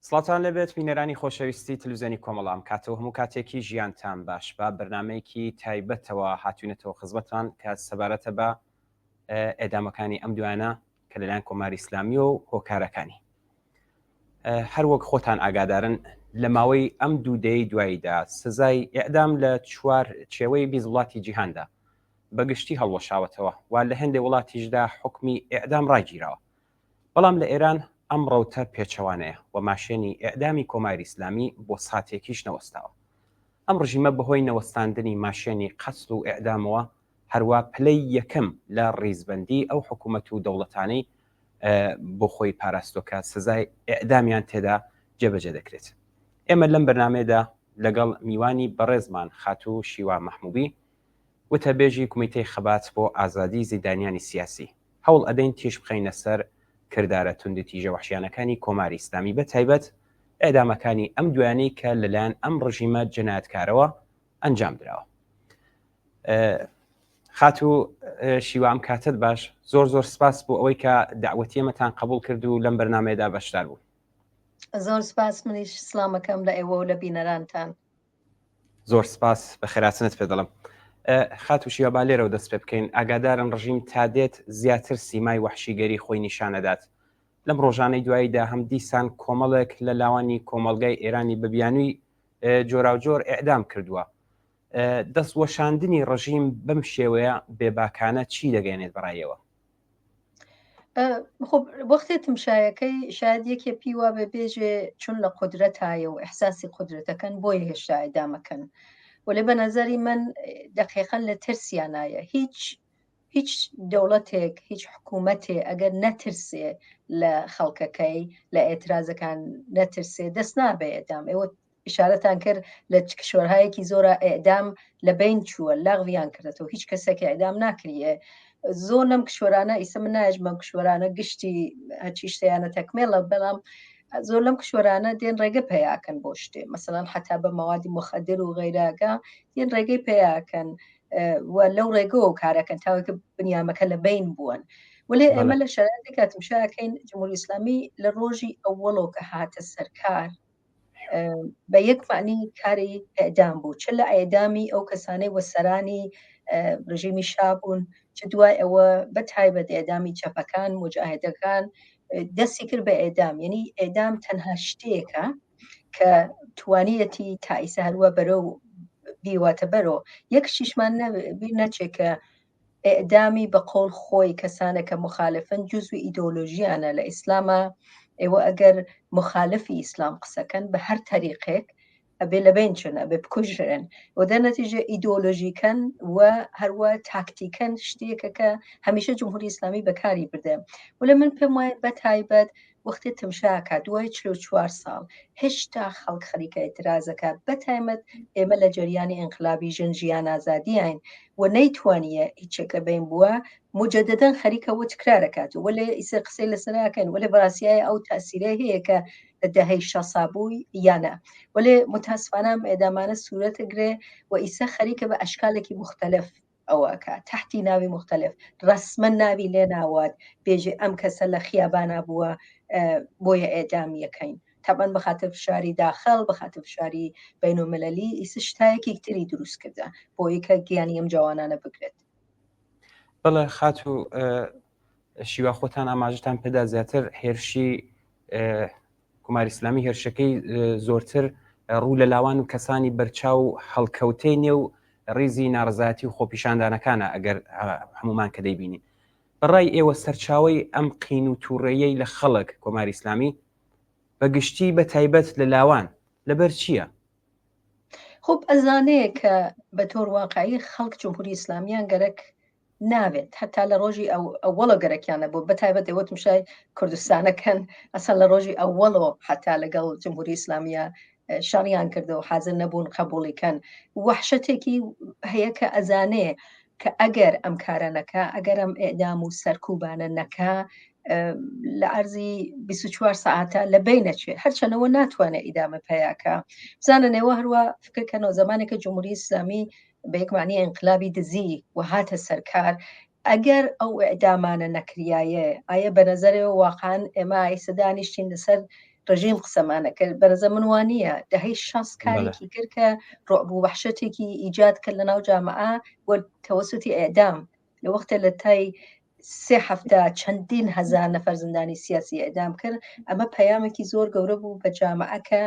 سڵاتان لێبێت بینەرانی خۆشەویستی تلویزیۆنی کۆمەڵام کاتەوە هەموو کاتێکی ژیانتان باش بە بەرنمەیەکی تایبەتەوە هاتوینەتەوە خزمەتان کە سەبارەتە بە ئێدامەکانی ئەم دوایانە کە لەلایەن کۆماری ئیسلامی و هۆکارەکانی هەر وەک خۆتان ئاگادارن لە ماوەی ئەم دوو دەیەی دواییدا سزای ئێعدام لە چوار چێوەی 20 وڵاتی جیهاندا بە گشتی هەڵوەشاوەتەوە و لە هەندێک وڵاتیشدا حوکمی ئێعدام ڕاگیراوە. بەڵام لە ئێران ئەم ڕەوتە پێچەوانەیە و ماشێنی ئێعدامی کۆماری ئیسلامی بۆ ساتێکیش نەوەستاوە. ئەم ڕژیمە بەهۆی نەوەستاندنی ماشێنی قەتڵ و ئێعدامەوە هەروا پلەی یەکەم لە ڕیزبەندی ئەو حکوومەت و دەوڵەتانەی بۆ خۆی پاراستوە کە سزای ئێعدامیان تێدا جێبەجێ دەکرێت. ئێمە لەم بەرنامەیەدا لەگەڵ میوانی بەڕێزمان خاتوو شیوا مەحمووبی، وتەبێژی کومیتەی خەبات بۆ ئازادیی زیندانیانی سیاسی، هەوڵ ئەدەین تیشک بخەینە سەر کردارە توندوتیژە وەحشیانەکانی کۆماری ئیسلامی بە تایبەت ئێعدامەکانی ئەم دوایانەی کە لەلایەن ئەم ڕژیمە جەنایەتکارەوە ئەنجام دراوە. خاتوو شیوا ئەم کاتت باش زۆر زۆر سپاس بۆ ئەوەی کە داوەتی ئێمەتان قبول کرد و لەم بەرنمەیەدا بەشدار بوون. زۆر سپاس منیش سڵامەکەم لە ئێوە و لە بینەرانتان. زۆر سپاس بە خێراتنت پێ دەڵم خاتوو شیوا با لێرەوە دەست پێ بکەین ئاگادارن ڕژیم تا دێت زیاتر سیمای وەحشیگەری خۆی نیشانەدات لەم ڕۆژانەی دواییدا هەم دیسان کۆمەڵێک لە لاوانی کۆمەڵگای ئێرانی بە بیانووی جۆراوجۆر ئیعدام کردووە. دەست وەشاندنی ڕژیم بەم شێوەیە بێباکانە چی دەگەیەنێت بەڕای ئێوە؟ خب وەختێ تمشایەکەی شاید یەکێ پی وا بێ بێژێ چون لە قودرەتایە و ئیحساسی قودرەتەکەن بۆیە هێشتا ئیدامەکەن وەلێ بە نەزەری من دەقیقەن لە ترسیانایە هیچ هیچ دەوڵەتێک هیچ حکوومەتێ ئەگەر نەترسێ لە خەڵکەکەی لە ئێترازەکان نەترسێ دەست نابێ ئێدام ئێوە ئشارەتان کرد لە کشوەرهایەکی زۆرە ئێدام لە بین چووە لاغویان کردێتەوە هیچ کەسێک ئێدام ناکریێ زۆر لەم کشوەرانە ئیسە من نایژمەم کشوەرانە گشتی هەچی شتیانە تەکمێڵە بەڵام زۆر لەم کشوەرانە دێن ڕێگە پیاکەن بۆ شتێ مەسەڵەن حتا بە مەوادی مخدر و غیراگە دێن ڕێگەی پیاکەن و لەو ڕێگەوە کارەکەن تاوەکە بنیامەکە لە بین بوون وەلێ ئێمە لە شەرایەتی کاتمشاکەین جمهوری ئیسلامی لە ڕۆژی ئەوەڵۆ کە هاتە سەرکار بە یەک معنی کاری ئەدام بوو چ لە ئەدامی ئەو کەسانەی وەسەرانی ڕژیمی شا بوون چ دوای ئەوە بە تایبەت ئێدامی چەپەکان مجاهدەکان دەستی کرد بە ئێدام یعنی ئێدام تەنها شتێکە کە توانیەتی تا ئیسە هەروە بەرەو بیواتە بەرەوە یەک شیشمان بیر نەچێت کە ئیعدامی بە قەول خۆی کەسانە کە مخالفن جزوی ئیدۆلۆژیانە لە ئیسلاما ئێوە ئەگەر مخالفی ئیسلام قسەکەن بە هەر تەریقێک ئەبێ لە بین چن ئەبێ بکوژرێن و دەرنەتیجە ئیدۆلۆژیکەن و هەروە تاکتیکەن شتێکە کە هەمیشە جمهوری ئیسلامی بەکاری بردە و لە من پێم وایە بە تایبەت وەختێ تمشاکە دوای 44 ساڵ هێشتا خەڵک خەریکە ئێترازەکە بەتایمەت ئێمە لە جەریانی ئینقلابی ژن ژیان ئازادیین و نەیتوانیە هیچێک لە بین بووە مجددا خەریکە وە تکرارەکات وەلێ ئیسە قسەی لەسەراکەن وەلێ بەڕاستیایە ئەو تاسیرە هەیە کە لە دەهەی شەسا بووی یانە وەلێ متاسفانە ئەم ئێدامانە سوورەتە گرێ و ئیسە خەریکە بە ئەشکالێکی مختلف ئەوە ئەکا تەحتی ناوی مختلف ڕەسمەن ناوی لێ ناوات بێژێ ئەم کەسە لە خیابانا بووە بۆیە ئێدام یەکەین تەبەن بەخاتر فشاری داخل بەخاتر فشاری بینومللی ئیسە شتایەکی تری دروست کردە بۆی کە گیانی ئەم جوانانە بگرێت. بەڵێ خاتوو شیوا خۆتان ئاماژەتان پێدا زیاتر هێرشی کۆماری ئیسلامی هێرشەکەی زۆرتر ڕوو لە لاوان و کەسانی بەرچاو هەڵکەوتەی نێو ڕیزی ناڕزایەتی و خۆپیشاندانەکانە ئەگەر هەمومان کە دەیبینین بەڕای ئێوە سەرچاوەی ئەم قین و تووڕەیەی لە خەڵک کۆماری ئیسلامی بە گشتی بە تایبەت لە لاوان لەبەر چییە؟ خب ئەزانەیە کە بە تۆر واقعی خەڵک جمهوری ئیسلامیان گەرەک نابێت هەتا لە ڕۆژی ئەوەڵە گەرەکیان نەبوو بە تایبەت ئێوە تمشای کوردستانەکەن ئەسەن لە ڕۆژی ئەوەڵۆ حتا لەگەڵ جمهوری ئیسلامیە شەڕیان کردەوە حاضر نەبوون قبوڵی کەن وەحشەتێکی هەیە کە ئەزانێ کە ئەگەر ئەم کارە نەکا ئەگەر ئەم ئێدام و سەرکوبانە نەکا لە عەرزی 24 ساعتە لە بین نەچێت هەرچەنەوە ناتوانێت ئیدامە پیاکە بزانە نێوە هەروە فکرکەنەوە زمانێکە جمهوری ئیسلامی بە یەک معنی ئینقلابی دزی و هاتە سەرکار ئەگەر ئەو ئەدامانە نەکریایە ئایا بە نظرەوە واقعا ئێمە ئایسە دانیشتین لەسەر ڕژیم قسەمانە کرد بەرزە من وانە دەهەی شەست کارێکی کرد کە ڕعب و وەحشەتێکی ئیجاد کرد لە ناو جامعە و تەوەسوتی ئێدام لە وەختە لە تای سێ هەفتە چەندین هەزار نەفەر زیندانی سیاسی ئێدام کرد ئەمە پەیامێکی زۆر گەورە بوو بە جامعە کە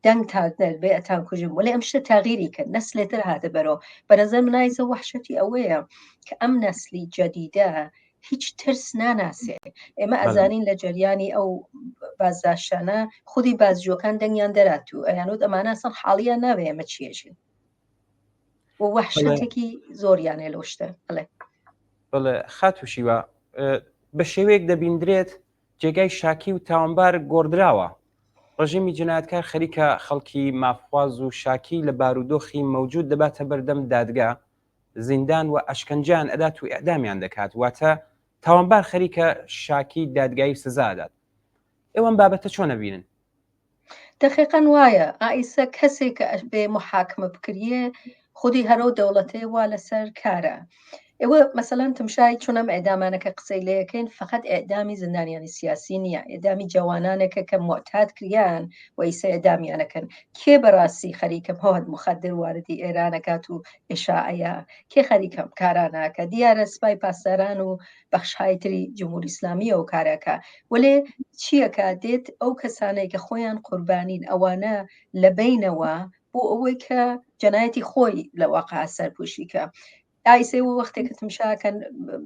دەنگ تاگنەر بێ ئەتان کوژم وەێ ئەم شتە تاغیری کرد نەسلێتر هاتە بەرەوە بەنەزەر منایزە وەحشەتی ئەوەیە کە ئەم نەسلی جەدیدە هیچ ترس ناناسێ ئێمە ئەزانین لە جەریانی ئەو بازداشتانە خودی بازجوەکان دەنگیان دەرات و ئەیانوت ئەمانە سەر حاڵیان ناوێ ئێمە چیەژین و وەحشەتێکی زۆریانێ لەو شتە بڵێ بڵێ خاتوو شیوا بە شێوەیەک دەبیندرێت جێگای شاکی و تاوانبار گۆڕدراوە ڕژێمی جنایەتکار خەریکە خەڵکی مافخواز و شاکی لە بارودۆخی مەوجود دەباتە بەردەم دادگا زیندان و ئەشکەنجەیان ئەدات و ئیعدامیان دەکات واتە تاوانبار خەریکە شاکی دادگایی و سزا ئەدات ئێوە ئەم بابەتە چۆن ئەبینن؟ دەقیقەن وایە ئایسە کەسێک کە بێ محاکمە بکریێ خودی هەرەو دەوڵەتەیە وا لەسەر کارە ئێوە مەسەلەن تمشای چون ئەم ئێدامانە کە قسەی لێەکەین فقط ئێدامی زیندانیانی سیاسی نییە ئێدامی جەوانانێکە کە معتاد کریان و ئیسە ئێدامیانەکەن کێ بەڕاستی خەریکە مواد مخدر واردی ئێرانەکات و ئشاعەیە کێ خەریکە ئەم کارانەکە دیارە سپای پاسداران و بەخشهای تری جمهوری ئیسلامی ئەو کارەکە وەلێ چیەکە دێت ئەو کەسانەی کە خۆیان قوربانین ئەوانە لە بینەوە بۆ ئەوەی کە جەنایەتی خۆی لە واقع سەرپوشی کە ئایسێ و وەختێک کە تمشاکەن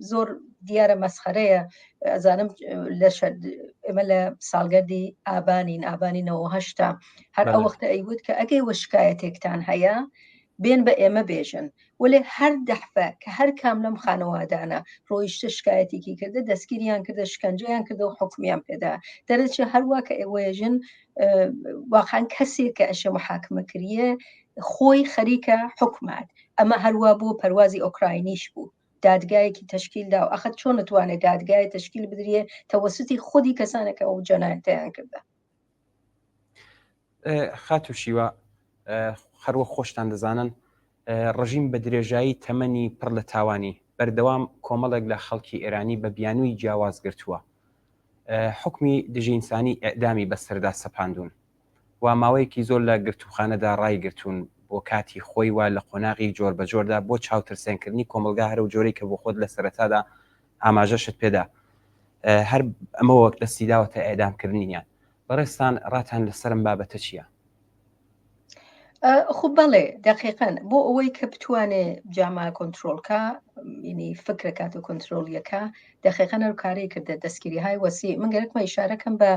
زۆر دیارە مەسخەرەیە ئەزانم لە ئێمە لە ساڵگەردی ئابانین ئابانی 98 هەر ئەو وەختە ئەیوت کە ئەگەی وە شکایەتێکتان هەیە بێن بە ئێمە بێژن وەلێ هەر دەحفە کە هەر کام لەم خانەوادانە ڕۆیشتە شکایەتێکی کردە دەستگیریان کردە شکەنجەیان کردە و حکومیان پێدا دەرەچێ هەروە کە ئێوەیەژن واقعا کەسێک کە ئەشە محاکمە کریە خۆی خەریکە حکومات ئەمە هەروە بۆ پەروازی ئۆکراینیش بوو دادگایەکی تەشکیل دا و ئەخە چۆن نتوانێت دادگای تەشکیل بدرێ تەوەستی خودی کەسانێکە ئەو جەنایەتیان کردە خاتو شیوا هەروە خۆشتان دەزانن ڕژیم بە درێژایی تەمەنی پڕ لە تاوانی بەردەوام کۆمەڵێک لە خەڵکی ئێرانی بە بیانووی جیاواز گرتووە حکمی دژی ئینسانی ئەدامی بەسەردا سەپاندون و ماوەیەکی زۆر لە گرتووخانەدا ڕایگرتوون بۆ کاتی خۆی و لە قۆناغی جۆربەجۆردا بۆ چاوترسێنکردنی کۆمەڵگا هەرەو جۆرەی کە بۆ خۆت لە سەرەتادا ئاماژەشت پێدا هەر ئەمە وەک دەستی داوەتە ئێدامکردنیان بەڕێزتان ڕاتان لەسەر ئەم بابەتە چییە؟ خو بەڵێ دقیقا بۆ ئەوەی کە بتوانێ جاما کۆنتترۆلکە ینی فکرەکات و کۆنتترۆلیەکە دقیقا ئەو کارەی کردە دەستگیری های وەسی من گەرەکمە ئیشارەکەم بە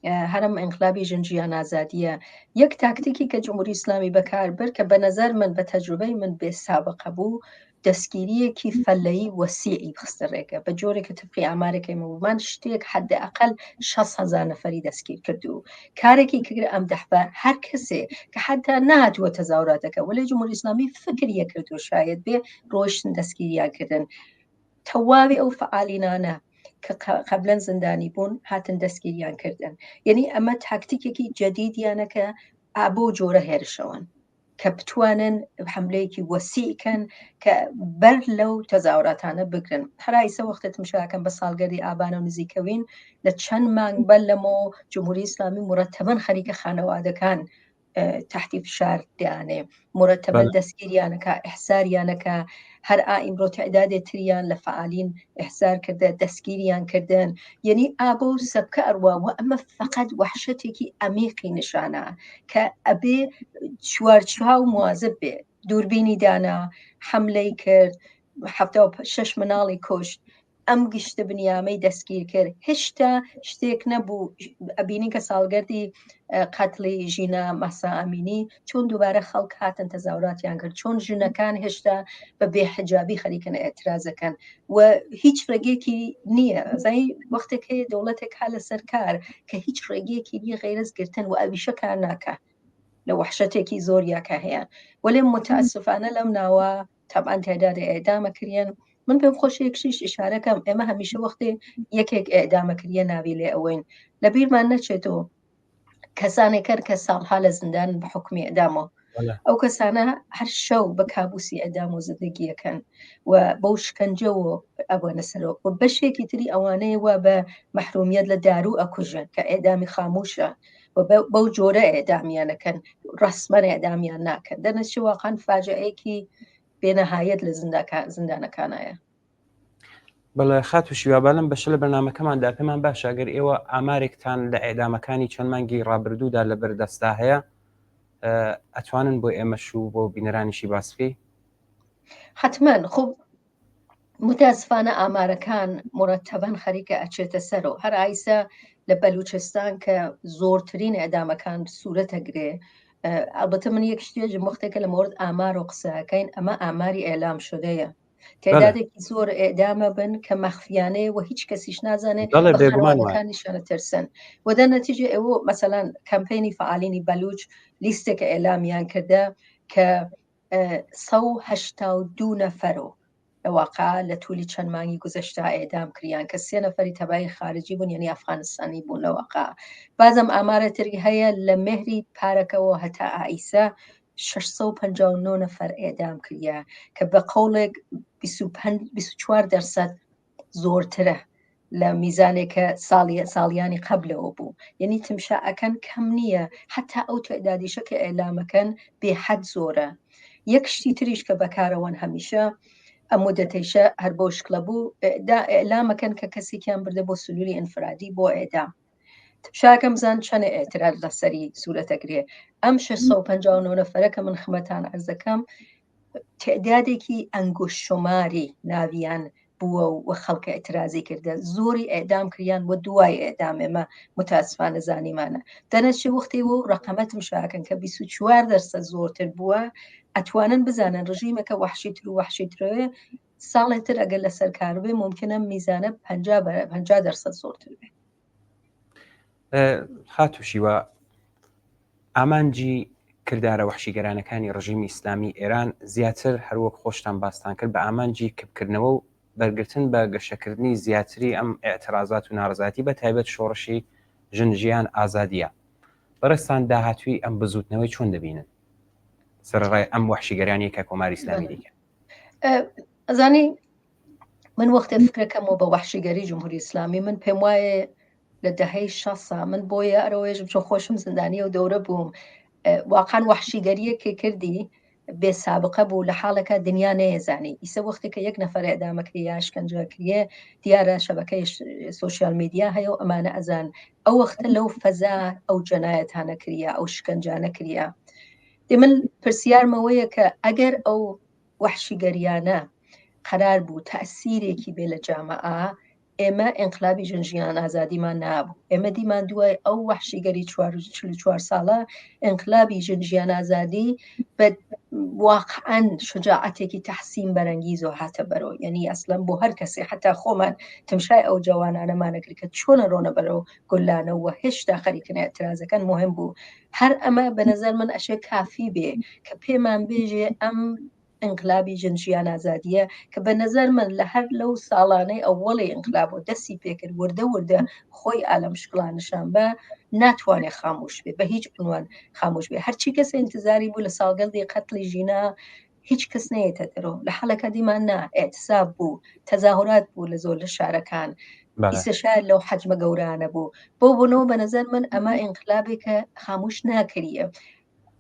هەرم ئینقلابی ژن ژیان ئازادیە یەک تاکتیکی کە جمهوری ئیسلامی بەکار برد کە بە نظر من بە تەجروبەی من بێ سابقە بوو دەستگیریەکی فەلەی وەسیعی خستە ڕێگە بە جۆرێک کە تبقی ئامارەکەی مەبوومان شتێک حد ئەقل 600 هزار نەفەری دەستگیر کرد و کارێکی کرد ئەم دەحبە هەر کەسێ کە حتا نهاتووە تەزاوراتەکە وەلێ جمهوری ئیسلامی فکریە کرد و شاید بێ ڕۆشتن دەستگیریان کردن تەواوی ئەو فەعالینانە کە قبلەن زیندانی بوون هاتن دەستگیریان کردن یعنی ئەمە تاکتیکێکی جدیدیانە کە ئابۆ جۆرە هێرشەوەن کە بتوانن حملەیەکی وەسیکەن کە بەر لەو تەزاوراتانە بگرن هەرایسە وەختە تمشاکەم بە ساڵگەری ئابانە و نزیکەوین لە چەند مانگ بەر لەمۆ جمهوری ئیسلامی مرەتەبەن خەریکە خانەوادەکان تحتی فشار دانێ مرتبا دەستگیریانەکە ئەحساریانەکە هەر ئا ئیمڕۆ تعدادێ تریان لە فعالین ئەحسار کردە دەستگیریان کردن یعنی ئابۆ و سەبکە ئەڕوا و ئەمە فقط وحشتێکی ئەمیقی نیشانە کە ئەبێ چوارچاو موازب بێ دووربینی دانا حملەی کرد 76 مناڵی کوشت ئەم گشتە بنیامەی دەستگیر کرد هێشتا شتێک نەبوو ئەبینین کە ساڵگەردی قەتڵی ژینا مەسا ئەمینی چۆن دووبارە خەڵک هاتن تەزاوراتیان کرد چۆن ژنەکان هێشتا بە بێحجابی خەریکن ئەترازەکەن و هیچ ڕێگەیەکی نییە زای وەختێک هەیە دەوڵەتێک ها لەسەر کار کە هیچ ڕێگەیەکی نییە غیرەز گرتن و ئەویشە کار ناکە لە وەحشەتێکی زۆر یاکە هەیە وەلێ متاسفانە لەم ناوە تەبعەن تعداد ئێدامە کریەن من پێم خۆشە یەک شتیش ئیشارەکەم ئێمە هەمیشە وەختێ یەکێک ئێدامە کریە ناوی لێ ئەوەین لە بیرمان نەچێتەوە کەسانێک کەر کە ساڵها لە زیندان بە حکومی ئەدامەوە. ئەو کەسانە هەر شەو بە کابوسی ئەدام و زندگیەکەن و بەو شکەنجەوە ئەوەنە سەرەوە و بەشێکی تری ئەوانەیە وا بە مەحرومیەت لە دارو ئەکوژن کە ئێدامی خاموشە و بەو جۆرە ئێدامیانەکەن ڕسمەن ئێدامیان ناکەن دەنەچی واقعا فاجعەیەکی بێنەهایەت لە زیندانەکانایە. بەڵێ خاتوو شیوا با لەم بەشە لە بەرنامەکەماندا پێمان باشە ئەگەر ئێوە ئامارێکتان لە ئێدامەکانی چەند مانگی ڕابردوودا لە بەردەستدا هەیە ئەتوانن بۆ ئێمەش و بۆ بینەرانیشی باس بکەی؟ حتمما خب متاسفانە ئامارەکان مرتبەن خەریکە ئەچێتە سەرەوە هەر ئایسە لە بەلوچستان کە زۆرترین ئەدامەکان سوورەتەگرێ ئەلبەتە من یەک شتێژم وەختێکە لە مورد ئامار و قسەکەین ئەمە ئاماری ئێلام شدەیە تعدادێکی زۆر ئێدامە بن کە مەخفیانەیە و هیچ کەسیش نازانێت بێگومانەکانیشانە ترسن و دە نەتیجە ئەوە مەسەلەن کەمپینی فعالینی بەلوچ لیستێکە ئێلامیان کردە کە 1970 نەفەرۆ لە واقع لە تولی چەند مانگی گوزەشتا ئێدام کریان کە سێ نەفەری تەبای خارجی بوون یعنی ئەفغانستانی بوون لە واقع بازم ئامارە تری هەیە لە مهری پارەکەەوە هەتا ئایسە 659 نەفەر ئێدام کریا کە بە قەوڵێک 24 دەرسەد زۆرترە لە میزانێک کە ساڵی ساڵیانی قەبلەوە بوو یعنی تمشا ئەکەن کەم نییە حتا ئەو تعدادیشە کە ئێلامەکەن بێ حەد زۆرە یەک شتی تریش کە بەکارەوەن هەمیشە ئەم مدەتەیشە هەر بۆ شکلە بوو دا ئێلامەکەن کە کەسێکیان بردە بۆ سلولی ئینفرادی بۆ ئێدام تمشاکەم زان چەنە ئێتراز لەسەری سوورەتەگرێ ئەم 659 نەفەرە کە من خمەتان عەرزەکەم تعدادێکی ئەنگوش شماری ناویان بووە و خەڵکە ئەترازی کردە زۆری ئەدام کریان بۆ دوای ئەدام ئێمە متاسفانە زانیمانە دەنەچێ وەختی و ڕقەمە تمشاکەن کە 24 دەرسە زۆرتر بووە ئەتوانن بزانن ڕژیمەکە وەحشیتر و وەحشیترەوە ساڵێ تر ئەگەر لەسەر کار بێ ممکنە میزانە 50 دەرسەد زۆرتر بێ خاتوو شیوا ئامانجی کردارە وەحشیگەرانەکانی ڕژیمی ئیسلامی ئێران زیاتر هەروەک خۆشتان باستان کرد بە ئامانجی کپکردنەوە و بەرگرتن بە گەشەکردنی زیاتری ئەم ئیعترازات و ناڕەزایەتی بە تایبەت شۆڕشی ژن ژیان ئازادیە بەڕێزتان داهاتووی ئەم بزووتنەوەی چۆن دەبینن سەرەڕای ئەم وەحشیگەرانیە کە کۆماری ئیسلامی دیکە ئەزانی من وەختێ فکرەکەمەوە بە وەحشیگەری جمهوری ئیسلامی من پێم وایە لە دەهەی شەسا من بۆیە ئەرەوەێژم چۆن خۆشم زیندانی و دەورە بووم واقعا وەحشیگەریەکی کردی بێ سابقە بوو لە حاڵێکە دنیا نەیەزانی ئیسە وەختی کە یەک نەفەر ئەدامەکری یا شکەنجەکریە دیارە شەبەکەی سوسیال میدیا هەیە و ئەمانە ئەزان ئەو وەختە لەو فەزا ئەو جەنایەتانە کریا ئەو شکەنجانە کریا دێ من پرسیارمەوەیە کە ئەگەر ئەو وەحشیگەریانە قەرار بوو تەئسیرێکی بێ لە جامعە ئێمە ئینقلابی ژن ژیان ئازادیمان نابوو ئێمە دیمان دوای ئەو وەحشیگەری 44 ساڵە ئینقلابی ژن ژیان ئازادی بە واقعا شجاعەتێکی تەحسین بەرەنگی زۆر هاتە بەرەوە یعنی ئەسلم بۆ هەر کەسێ حتا خۆمان تمشای ئەو جوانانەمانەکرد کە چۆنە ڕۆنە بەرەو گولانەوە هێشتا خەریکن اعترازەکان مهم بوو هەر ئەمە بە نەزەر من ئەشێ کافی بێ کە پێمان بێژێ ئەم ئینقلابی ژن ژیان ئازادیە کە بە نەزەر من لە هەر لەو ساڵانەی ئەوەڵی ئینقلاب و دەستی پێکرد وردە وردە خۆی ئالەم شکڵان نیشان بە ناتوانێت خاموش بێ بە هیچ عنوان خاموش بێ هەرچی کەس انتظاری بوو لە ساڵگەردی قەتڵی ژینا هیچ کەس نەیەتە دەرەوە لە حاڵێکا دیمان نا اعتصاب بوو تەزاهورات بوو لە زۆر لە شارەکان ئیسە شار لەو حەجمە گەورانە بوو بۆ بۆنەوە بە نظر من ئەمە ئینقلابێکە خاموش ناکریە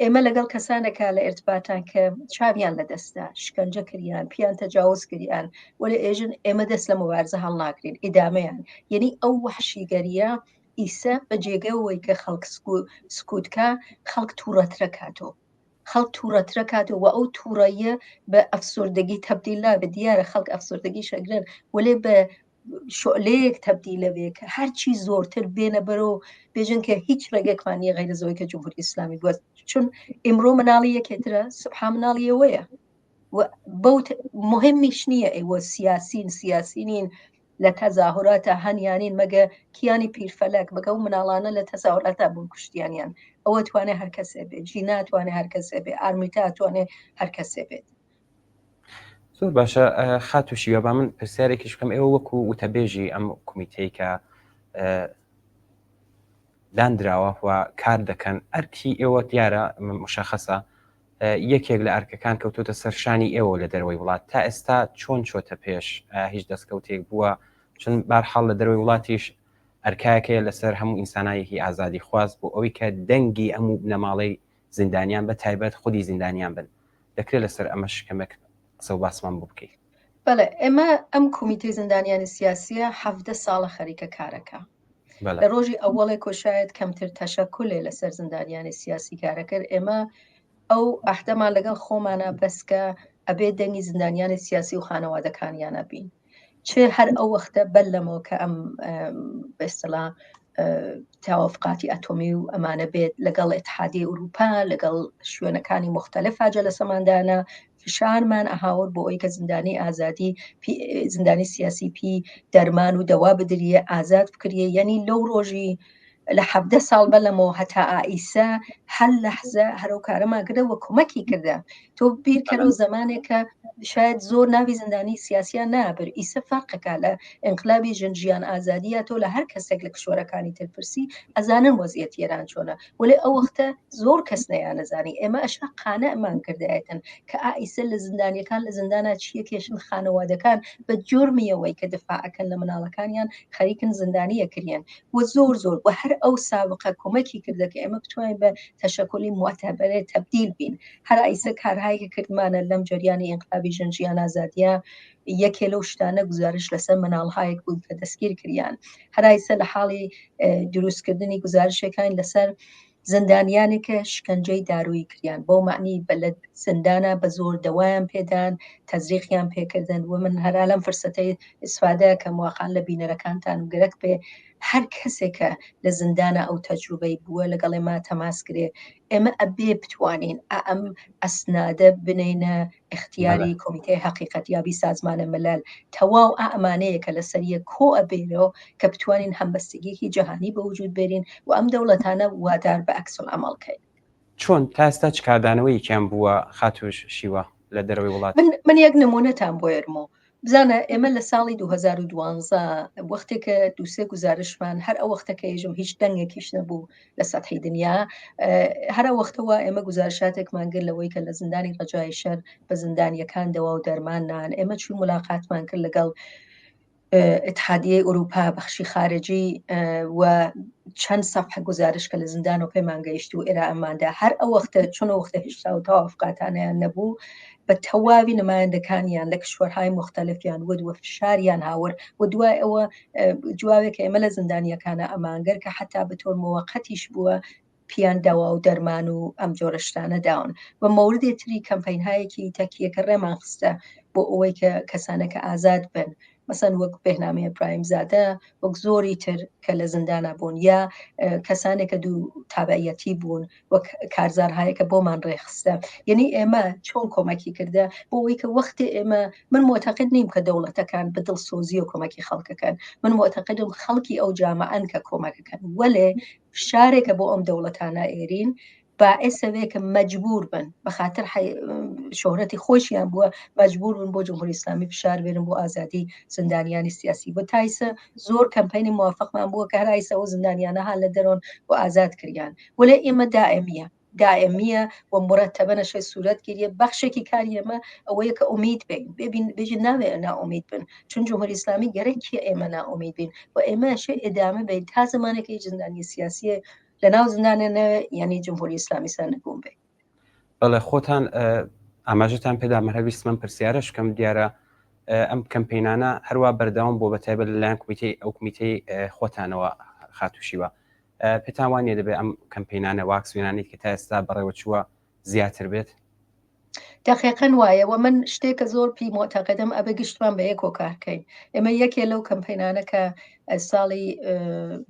ئێمە لەگەڵ کەسانێکا لە ئرتباتان کە چاویان لە دەستدا شکەنجە کریان پیان تەجاوز کریان وەلێ ئێژن ئێمە دەست لە مبارزە هەڵناگرین ئیدامەیان یعنی ئەو وەحشیگەریە ئیسە بە جێگەوەی کە خەڵک سکوتکە خەڵک تووڕەترە کاتۆ خەڵک تووڕەترە کاتەوە و ئەو تووڕەیە بە ئەفسوردگی تەبدیل نابێت دیارە خەڵک ئەفسوردگی شەگرن وەلێ بە شعلەیەک تەبدیلە بێ کە هەرچی زۆرتر بێنە بەرەو بێژن کە هیچ ڕێگەکمان نییە غەیرە زۆی کە جمهوری ئیسلامی بووە چون ئیمڕۆ مناڵی یەکێترە سبحا مناڵی ئەوەیە بەو مهمیش نییە ئێوە سیاسین سیاسی نین لە تەزاهوراتە هەنیانین مەگە کیانی پیرفەلەک بەگە و مناڵانە لە تەزاهوراتا بوون کوشتیانیان ئەوە توانێ هەر کەسێ بێت ژینا توانێ هەر کەسێ بێ ئارمیتا توانێ هەر کەسێ بێت زۆر باشە خاتوو شیوا با من پرسیارێکیش بکەم ئێوە وەکو وتەبێژی ئەم کومیتەی کە دانراوە و کار دەکەن ئەرکی ئێوە دیارە مشخصە. یەکێک لە ئەرکەکان کەوتۆتە سەر شانی ئێوە لە دەرەوەی وڵات تا ئێستا چۆن چۆتە پێش هیچ دەستکەوتێک بووە چون بارحاڵ لە دەرەوەی وڵاتیش ئەرکایەکەیە لەسەر هەموو ئینسانایەکی ئازادی خواز بۆ ئەوەی کە دەنگی ئەم و بنەماڵەی زیندانیان بە تایبەت خودی زیندانیان بن دەکرێت لەسەر ئەمەش کەمێک قسە و باسمان بۆ بکەیت. بەڵێ ئێمە ئەم کۆمیتەی زیندانیانی سیاسیە 17 ساڵە خەریکە کارەکە لە ڕۆژی ئەوەڵێک و شاید کەمتر تەشەکولێ لەسەر زیندانیانی سیاسی کارەکرد ئێمە ئەو ئەحدەمان لەگەڵ خۆمانە بەسکە ئەبێ دەنگی زیندانیانی سیاسی و خانەوادەکانیانە بین چ هەر ئەو وەختە بەر لەمەوە کە ئەم بەستڵا تاوافقاتی ئەتۆمی و ئەمانە بێت لەگەڵ اتحادی ئەوروپا لەگەڵ شوێنەکانی مختلف جەلەسەماندانە فشارمان ئەهاور بۆ ئەوی کە زیندانی ئازادی زیندانی سیاسی پی دەرمان و دەوا بدریە ئازاد بکریە یعنی لەو ڕۆژی لە حەڤدە ساڵ بەر لەمەوە هەتا ئائیسە هەر لەحزە هەرو کارەمان کردە وە کۆمەکی کردە تۆ بیرکەرەوە زمانێکە شاید زۆر ناوی زیندانی سیاسیان نابر ئیسە فەرقەکە لە ئینقلابی ژن ژیان ئازادیە تۆ لە هەر کەسێک لە کشوەرەکانی تر پرسی ئەزانن وەزیەتی ئێران چۆنە وەلێ ئەو وەختە زۆر کەس نەیانەزانی ئێمە ئەشا قانعمان کردایەتن کە ئائیسە لە زیندانیەکان لە زیندانا چیە کێشن خانەوادەکان بە جۆرمیەوەی کە دفاعەکەن لە مناڵەکانیان خەریکن زیندانیە کریان و زۆر زۆر و هەر ئەو سابقە کۆمەکی کردە کە ئێمە بتوانین بە تەشەکولی موعتەبەرێ تەبدیل بین هەر ئیسە کارهایی کە کردمانە لەم جەریانی ئینقلابی ژن ژیان ئازادیە یەکێ لەو شتانە گزارش لەسەر مناڵهایەک بوو کە دەستگیر کریان هەرایسە لە حاڵی دروستکردنی گزارشەکان لەسەر زیندانیانێک کە شکەنجەی دارویی کریان بەو مەعنی بە لە زیندانا بە زۆر دەوایان پێدان تەزریقیان پێکردن و من هەرا لەم فرسەتەی ئیسفادە کەم واقعا لە بینەرەکانتان گەرەک پێ هەر کەسێکە لە زیندانە ئەو تەجروبەی بووە لەگەڵ ئێمە تەماس گرێ ئێمە ئەبێ بتوانین ئەم ئەسنادە بنینە اختیاری کۆمیتەی حەقیقەت یابی سازمانە ملل تەواو ئا ئەمانەیە کە لەسەر یەک کۆ ئەبێنەوە کە بتوانین هەمبەستگیەکی جەهانی بە وجود بێرین و ئەم دەوڵەتانە وادار بە عکس العمل کەین. چۆن تا ئێستا چ کاردانەوەیەکیان بووە خاتوو شیوا لە دەرەوەی وڵات؟ من من یەک نمونەتان بۆ ێرمۆ بزانە ئێمە لە ساڵی 2012 وەختێک کە دووسێ گزارشمان هەر ئەو وەختە کە ئێژم هیچ دەنگێکیش نەبوو لە سەتحی دنیا هەرە وەختەوە ئێمە گزارشاتێکمان کرد لەوەی کە لە زیندانی ڕەجای شەر بە زیندانیەکان دەوا و دەرمان نان ئێمە چوون ملاقاتمان کرد لەگەڵ اتحادیەی ئەوروپا بەخشی خارجی و چەند سەفحە گزارش کە لە زیندان و پێمان گەیشت و ئێرا ئەماندا هەر ئەو وەختە چون وەختە هێشتا و تەوافقاتانیان نەبوو بە تەواوی نمایندەکانیان لە کشوەرهای مختلفیان ود و فشاریان هاورد و دوای ئەوە جوابێک کە ئێمە لە زیندانیەکانە ئەمانگەر کە حتا بە تۆر موەقەتیش بووە پیان داوا و دەرمان و ئەم جۆرە شتانە داون و مەوردێ تری کەمپینهایەکی تەکیەکە ڕێمان خستە بۆ ئەوەی کە کەسانەکە ئازاد بن مەسەن وەک بێهنامی ئیبراهیم زادە وەک زۆری تر کە لە زیندانە بوون یا کەسانێک کە دوو تابعەتی بوون وەک کارزارهایەکە بۆمان ڕێخستە یعنی ئێمە چۆن کۆمەکی کردە بۆ ئەوەی کە وەختی ئێمە من معتقد نیم کە دەوڵەتەکان بە دڵسۆزی و کۆمەکی خەڵکەکەن من معتقدم خەڵکی ئەو جامعەن کە کۆمەکەکەن وەلێ فشارێکە بۆ ئەم دەوڵەتانە ئێرین باعثەوێ کە مەجبور بن بە خاطر شۆهرەتی خۆشیان بووە مەجبور بن بۆ جمهوری ئیسلامی فشار بێنن بۆ ئازادی زیندانیانی سیاسی بۆ تایسە زۆر کەمپینی موافقمان بووە کە هەرایسە ئەو زیندانیانە ها لە دەرۆن و ئازاد کریان وەلێ ئێمە دائمیە دائمیە و مرتبە نەشەی سوورەت گیریە بەخشێکی کاری ئێمە ئەوەیە کە ئومید بین ببین بێژین ناوێ نائومید بن چون جمهوری ئیسلامی گەرەکیە ئێمە نائومید بین و ئێمە شێ ئێدامە بین تا زمانێکی زیندانی سیاسیە لە ناو زیندانە نەوێ یعنی جمهوری ئیسلامی سەرنگوم بێ. بەڵێ خۆتان ئاماژەتان پێدا من هەر ویستم ئەم پرسیارەش بکەم دیارە ئەم کەمپینانە هەروا بەردەوام بۆ بە تایبەت لەلایەن کۆمیتەی ئەو کۆمیتەی خۆتانەوە خاتوشیوە پێتان وانە دەبێت ئەم کەمپینانە واکسوێنانی کە تا ئێستا بەڕێوە چووە زیاتر بێت؟ دەقیقەن وایە و من شتێکە زۆر پێی مۆتەقدم ئەبێ گشتمان بە یەکۆ کارکەین ئێمە یەکێ لەو کەمپینانە کە ساڵی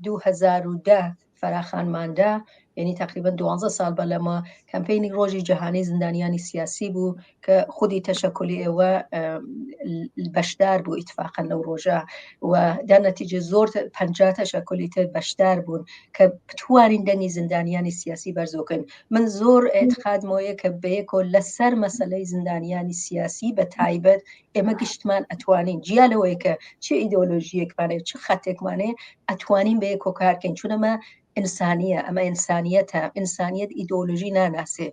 2010 فراخانماندا یعنی تقریبا 12 ساڵ بە لەمە کەمپینی ڕۆژی جیهانی زیندانیانی سیاسی بوو کە خودی تەشەکولی ئێوە بەشدار بوو ئیتفاقەن لەو ڕۆژە و دا نەتیجە زۆر 50 تەشەکولی تر بەشدار بوون کە بتوانین دەنگی زیندانیانی سیاسی بەرزۆکەین من زۆر ئێتقادمەوەیە کە بەیەکۆ لەسەر مەسلەی زیندانیانی سیاسی بە تایبەت ئێمە گشتمان ئەتوانین جیا لەوەی کە چ ئیدۆلۆژیەکمانێ چ خەتێکمانێ ئەتوانین بەیەکۆ کارکەین چونەمە ئینسانیە ئەمە ئینسانیەتە ئینسانیەت ئیدۆلۆژی ناناسێ.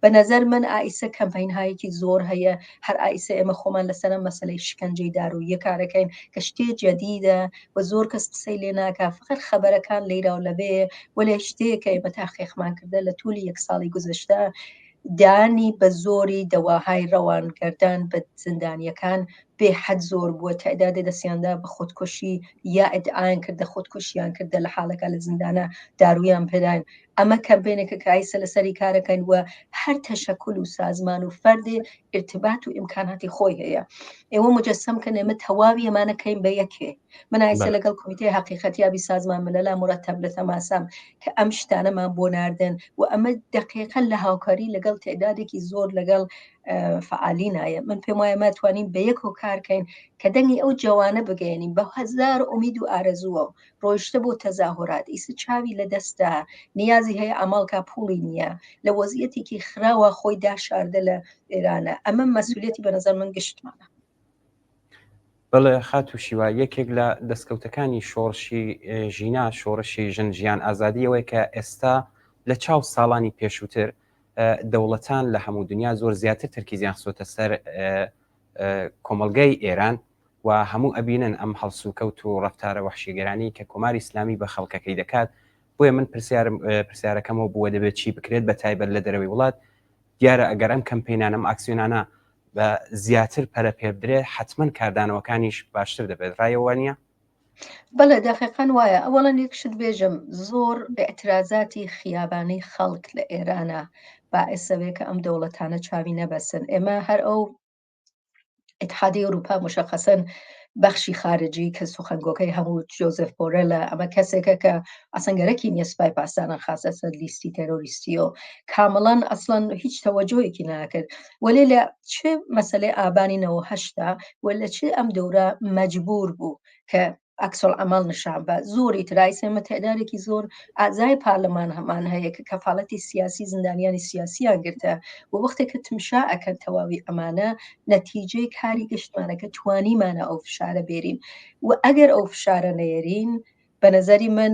بە نەزەر من ئایسە کەمپەین هایەکی زۆر هەیە، هەر ئایسە ئێمە خۆمان لەسەر ئەم مەسەلەی شکەنجەی داروییە کارەکەین کە شتێ جەدیدە و زۆر کەس قسەی لێ ناکا، فەقەت خەبەرەکان لەیرا و لەوێ، وەلێ شتێکە ئێمە تاقیقمان کردە لە تولی یەک ساڵی گوزەشتە دانی بە زۆری دەواهای ڕەوانگەردان بە زیندانیەکان بێ حەد زۆر بووە، تعدادێ دەستیاندا بە خۆدکوشی یا ئیدعایان کردە خۆدکوشیان کردە لە حاڵێکا لە زیندانە دارویان پێداین. ئەمە کەمپێنێکە کە ئایسە لەسەری کارەکەین و هەر تەشەکول و سازمان و فەردێ ئرتبات و ئیمکاناتی خۆی هەیە. ئێوە مجەسەم کەن ئێمە تەواوی ئەمانە کەین بە یەکێ. من ئایسە لەگەڵ کۆمیتەی حەقیقەتیابی سازمان مللا مرتب لە تەماسام کە ئەم شتانەمان بۆ ناردن و ئەمە دقیقا لە هاوکاری لەگەڵ تعدادێکی زۆر لەگەڵ فعالینایە. من پێم وایە ما توانین بە یەک هۆکارکەین کە دەنگی ئەو جوانە بگەێنین بە هەزار ئومید و ئارەزووە ڕۆیشتە بۆ تەزاهورات ئیسە چاوی لە دەستە نیازی هەیە ئەماڵکا پوڵی نییە لە وەزیەتێکی خراوە خۆی داشاردە لە ئێرانە. ئەمە مەسئولیەتی بە نظر من گشتمانە. بەڵێ خاتوو شیوا، یەکێک لە دەستکەوتەکانی شۆڕشی ژینا، شۆڕشی ژن ژیان ئازادی ئەوەیە کە ئێستا لە چاو ساڵانی پێشووتر دەوڵەتان لە هەموو دنیا زۆر زیاتر تەرکیزیان خستۆتە سەر کۆمەڵگای ئێران و هەموو ئەبینن ئەم هەڵسوکەوت و ڕەفتارە وەحشیگەرانەی کە کۆماری ئیسلامی بە خەڵکەکەی دەکات. بۆیە من پرسیارم پرسیارەکەمەوە بووە دەبێت چی بکرێت بە تایبەت لە دەرەوەی وڵات؟ دیارە ئەگەر ئەم کەمپینانە ئەم ئاکسیۆنانە بە زیاتر پەرە پێ بدرێت حتمما کاردانەوەکانیش باشتر دەبێت، ڕایەوە وانە؟ بەڵێ دەقیقەن وایە. ئەوەڵەن یەک شت بێژم، زۆر ئیعترازاتی خیابانی خەڵک لە ئێرانە باعثەوێ کە ئەم دەوڵەتانە چاوی نەبەسن. ئێمە هەر ئەو اتحادی ئەوروپا مشخصا بەخشی خارجی کە سوخەنگۆکەی هەموو جۆزف بۆرێلە، ئەمە کەسێکە کە ئەسڵەن گەرەکی نییە سوپای پاسداران خاصە سەر لیستی تێرۆریستی و کامڵەن ئەسڵەن هیچ تەوەجۆیەکی ناکرد. وەلێ لە چ مەسەلەی ئابانی 98 و لە چ ئەم دەورە مەجبور بوو کە عکس العمل نشان بە زۆری ترایس. ئێمە تعدادێکی زۆر ئازای پارلەمان هەمان هەیە کە کەفاڵەتی سیاسی زیندانیانی سیاسیان گرتە و وەختێک کە تمشا ئەکەن تەواوی ئەمانە نەتیجەی کاری گشتمانە کە توانیمانە ئەو فشارە بێرین و ئەگەر ئەو فشارە نێرین بە نظری من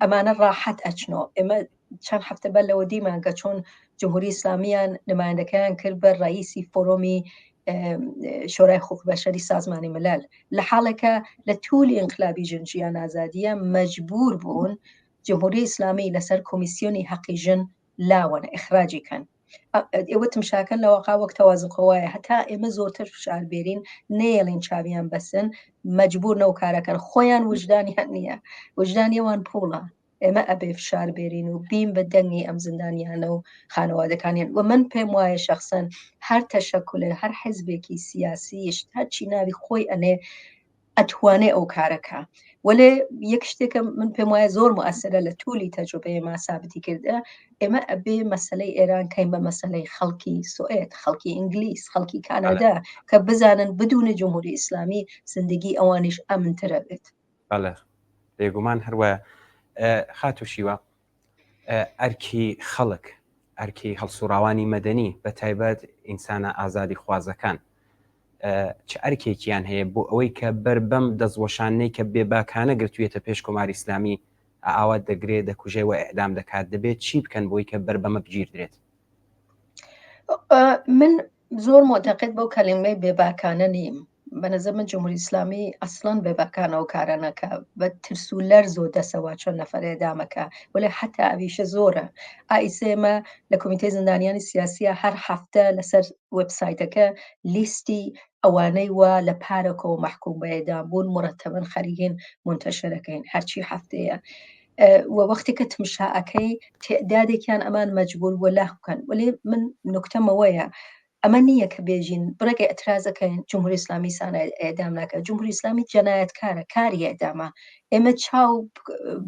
ئەمانە ڕاحەت ئەچنەوە. ئێمە چەند هەفتە بەر لەوە دیمان کە چۆن جمهوری ئیسلامیان نمایندەکەیان کرد بە ڕئیسی فۆرۆمی شۆرای حقوق بەشەری سازمانی ملل، لە حاڵێکە لە تولی ئینقلابی ژن ژیان ئازادیە مەجبور بوون جمهوری ئیسلامی لەسەر کۆمیسیۆنی حەقی ژن لاوەن ئیخراجی کەن. ئێوە تمشاکەن لە واقع وەک تەوازن قەوایە، هەتا ئێمە زۆرتر فشار بێرین نەیەڵین چاویان بەسن مەجبور نەو کارەکەن. خۆیان وجدانیان نییە، وجدانی ئەوان پوڵە. ئێمە ئەبێ فشار بێرین و بیم بە دەنگی ئەم زیندانیانە و خانەوادەکانیان. و من پێم وایە شخصەن هەر تەشەکولێ هەر حزبێکی سیاسیش هەرچی ناوی خۆی ئەنێ ئەتوانێ ئەو کارەکە. وەلێ یەک شتێکە من پێم وایە زۆر موئەسەرە لە تولی تەجروبەی ما سابتی کردە، ئێمە ئەبێ مەسەلەی ئێران کەین بە مەسەلەی خەڵکی سوئد، خەڵکی ئینگلیس، خەڵکی کانادا، کە بزانن بدون جمهوری ئیسلامی زندگی ئەوانیش ئەمنترە بێت. بەڵێ بێگومان هەروایە. خاتوو شیوا، ئەرکی خەڵک، ئەرکی هەڵسوڕاوانی مەدەنی بە تایبەت ئینسانە ئازادی خوازەکان چ ئەرکێکیان هەیە بۆ ئەوەی کە بەر بەم دەستوەشانەی کە بێباکانە گرتوویەتە پێش کۆماری ئیسلامی ئاوا دەگرێ دەکوژێ و ئیعدام دەکات، دەبێت چی بکەن بۆی کە بەر بەمە بگیردرێت؟ من زۆر معتقد بەو کەلیمەی بێباکانە نیم. بە نظر من جمهوری ئیسلامی ئەسڵەن بێباکانە ئەو کارە نەکا، بە ترس و لەرز و دەسەوە چۆن نەفەرێ دامەکە، وەلێ حتا ئەویشە زۆرە. ئایسە ئێمە لە کۆمیتەی زیندانیانی سیاسیە هەر هەفتە لەسەر وەبسایتەکە لیستی ئەوانەی وا لە پارەکەوە مەحکوم بە ئێدام بوون مرتبن خەریکین منتەشرەکەین هەرچی هەفتەیە. و وەختی کە تمشا ئەکەی تعدادێکیان ئەمان مەجبور بووە لاق بکەن. وەلێ من نوکتەمەوەیە ئەمە نییە کە بێژین بڕێک ئیعترازەکەین جمهوری ئیسلامی سانە ئێدام ناکە، جمهوری ئیسلامی جەنایەتکارە، کاری ئێدامە. ئێمە چاو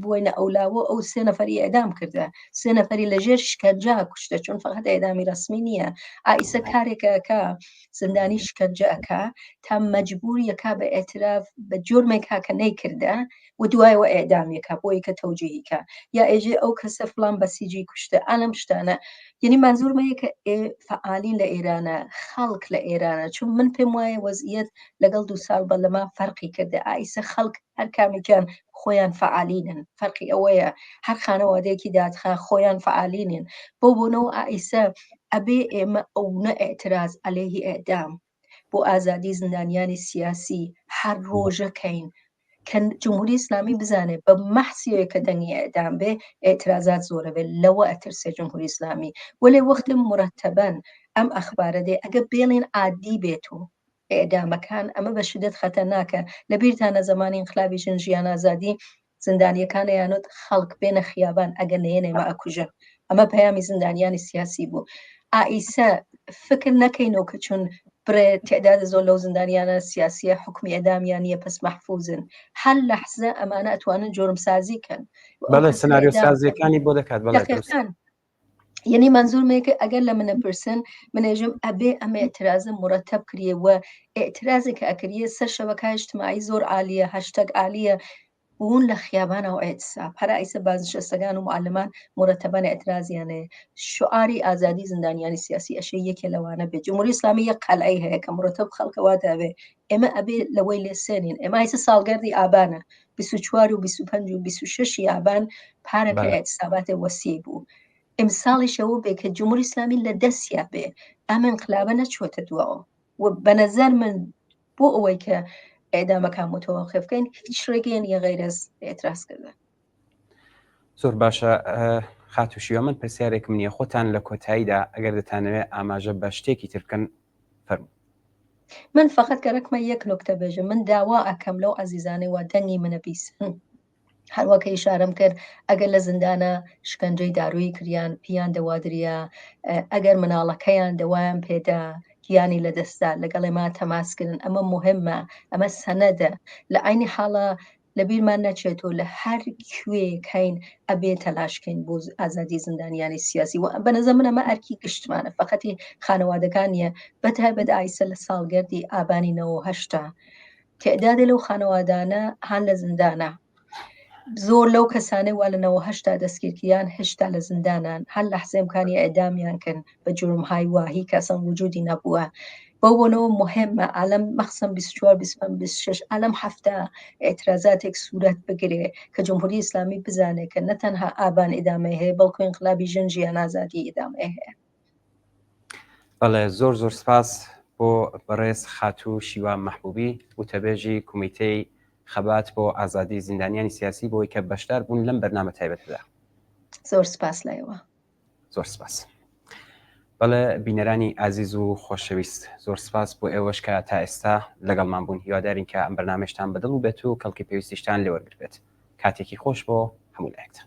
بووینە ئەولاوە ئەو سێ نەفەری ئێدام کردە، سێ نەفەری لەژێر شکەنجە کوشتە، چون فقط ئێدامی ڕەسمی نییە. ئایسە کارێکە کە زیندانی شکەنجە ئەکا تا مەجبور یەکا بە ئێتراف بە جرمێکا کە نەیکردە و دوایەوە ئێدامیەکە بۆی کە تەوجیهیکە یا ئێژێ ئەو کەسە فلان بەسیجی کوشتە ئەلم شتانە. یعنی منظورمەیە کە فعالین لە ئێرانە، خەڵک لە ئێرانە، چون من پێم وایە وەزیەت لەگەڵ دو ساڵ بە لەما فەرقی کردە. ئایسە خەڵک هەر کامێکیان خۆیان فعالینن، فەرقی ئەوەیە هەر خانەوادەیەکی دادخوا خۆیان فعالینن بۆ بۆنەوە ئایسە. ئەبێ ئێمە ئەونە ئیعتراز عەلەیهی ئیعدام بۆ ئازادی زندانیانی سیاسی هەر ڕۆژە کەین کە جمهوری ئیسلامی بزانێ بە مەحسیەوە کە دەنگی ئیعدام بێ ئیعترازات زۆرە بێ لەوە ئەترسێ جمهوری ئیسلامی وەلێ وەختێ مرەتەبەن ئەم ئەخبارە دێ ئەگە بێڵین عادی بێت و ئیعدامەکان ئەمە بە شدەت خەتەرناکە لەبیرتانە زەمانی ئینقلابی ژن ژیان ئازادی زیندانیەکان ئەیانوت خەڵک بێنە خیابان ئەگەر نەیەن ئێمە ئەکوژن ئەمە پەیامی زیندانیانی سیاسی بوو ئائیسە فکر نەکەینەوە کە چون بڕێ تعداد زۆر لەو زیندانیانە سیاسیە حکومی ئەدامیان نییە پس مەحفوزن هەر لەحزە ئەمانە ئەتوانن جۆرمسازی کەن بەڵێ سناریۆ سازیەکانی بۆ دەکات بەڵێ یعنی منظورمەیە ئەگەر لە منە پرسن منێژم ئەبێ ئەمە اعترازە مرتب کریە و اعترازێک ئەکریە سەر شەبەکە اجتماعی زۆر عالیە هەشتەگ عالیە بوون لە خیابانە و اعتصاب هەر ئیسە بازنشستگان و معلمان مرتبا اعتراضیان هەیە شعاری ئازادی زیندانیانی سیاسی ئەشێ یەکێ لەوانە بێت جمهوری ئیسلامی یەک قەلعەی هەیە کە مرتب خەڵکەوە داوێ ئێمە ئەبێ لەوەی لێ سێنین ئێمە ئیسە ساڵگەردی ئابانە 24 و 25 و 26 ئابان پارەکە اعتصابات وەسی بوو ئمساڵیشەوە بێ کە جمهوری ئیسلامی لە دەستیا بێ ئەم انقلابە نەچووەتە دواوە و بە نەزەر من بۆ ئەوەی کە ئێدامەکان متوەقف بکەین هیچ ڕێگەیە نیە غەیرەز ئێتراز کردن. زۆر باشە خاتوو شیوە من پرسیارێکم نییە خۆتان لە کۆتاییدا ئەگەر دەتانەوێت ئاماژە بە شتێکی تر بکەن فەرموو. من فقط گەرەکمە یەک نوکتە بێژم من داوا ئەکەم لەو عەزیزانەی وا دەنگی منە بیسن هەروەکە ئیشارەم کرد ئەگەر لە زیندانە شکەنجەی دارویی کریان پیان دەوادریا ئەگەر مناڵەکەیان دەوایان پێدا گیانی لەدەستدا لەگەڵ ئێمە تەماسکردن ئەمە مهمە ئەمە سەنەدە لە عینی حاڵە لەبیرمان نەچێتەوە لە هەر کوێیەک هەین ئەبێ تەلاشکەین بۆ ئازادی زیندانیانی سیاسی و بەنەزە من ئەمە ئەرکی گشتمانە فقەتی خانەوادەکان نییە بەتایبەت ئایسە لە ساڵگەردی ئابانی 98 تعدادێ لەو خانەوادانە هان لە زیندانە زۆر لەو کەسانەی وا لە 98 دەستگیرکریان هێشتا لە زیندانان هەر لەحزە ئیمکانی ئێعدامیان کەن بە جرمهای واهی کە ئەسڵەن وجودی نەبووە بەو بۆنەوە مهمە عالم مەخصەن 24 25 26 عالم هەفتە اعتراضاتێک صورت بگرێ کە جمهوری ئیسلامی بزانێ کە نە تەنها ئابان ئیدامەی هەیە بەڵکو ئینقلابی ژن ژیان ئازادی ئیدامەی هەیە. بەڵێ زۆر زۆر سپاس بۆ بەڕێز خاتوو شیوا مەحبوبی وتەبێژی کومیتەی خەبات بۆ ئازادی زیندانیانی سیاسی بۆی کە بەشدار بوون لەم بەرنامە تایبەتەدا. زۆر سپاس لایەوە. زۆر سپاس. بەڵێ بینەرانی ئازیز و خۆشەویست زۆر سپاس بۆ ئێوەش کە تا ئێستا لەگەڵمان بوون هیوادارین کە ئەم بەرنامەیشتان بەدڵ بووبێت و کەڵکی پێویستیشتان لێ وەرگرتبێت کاتێکی خۆش بۆ هەموو لایەکتان.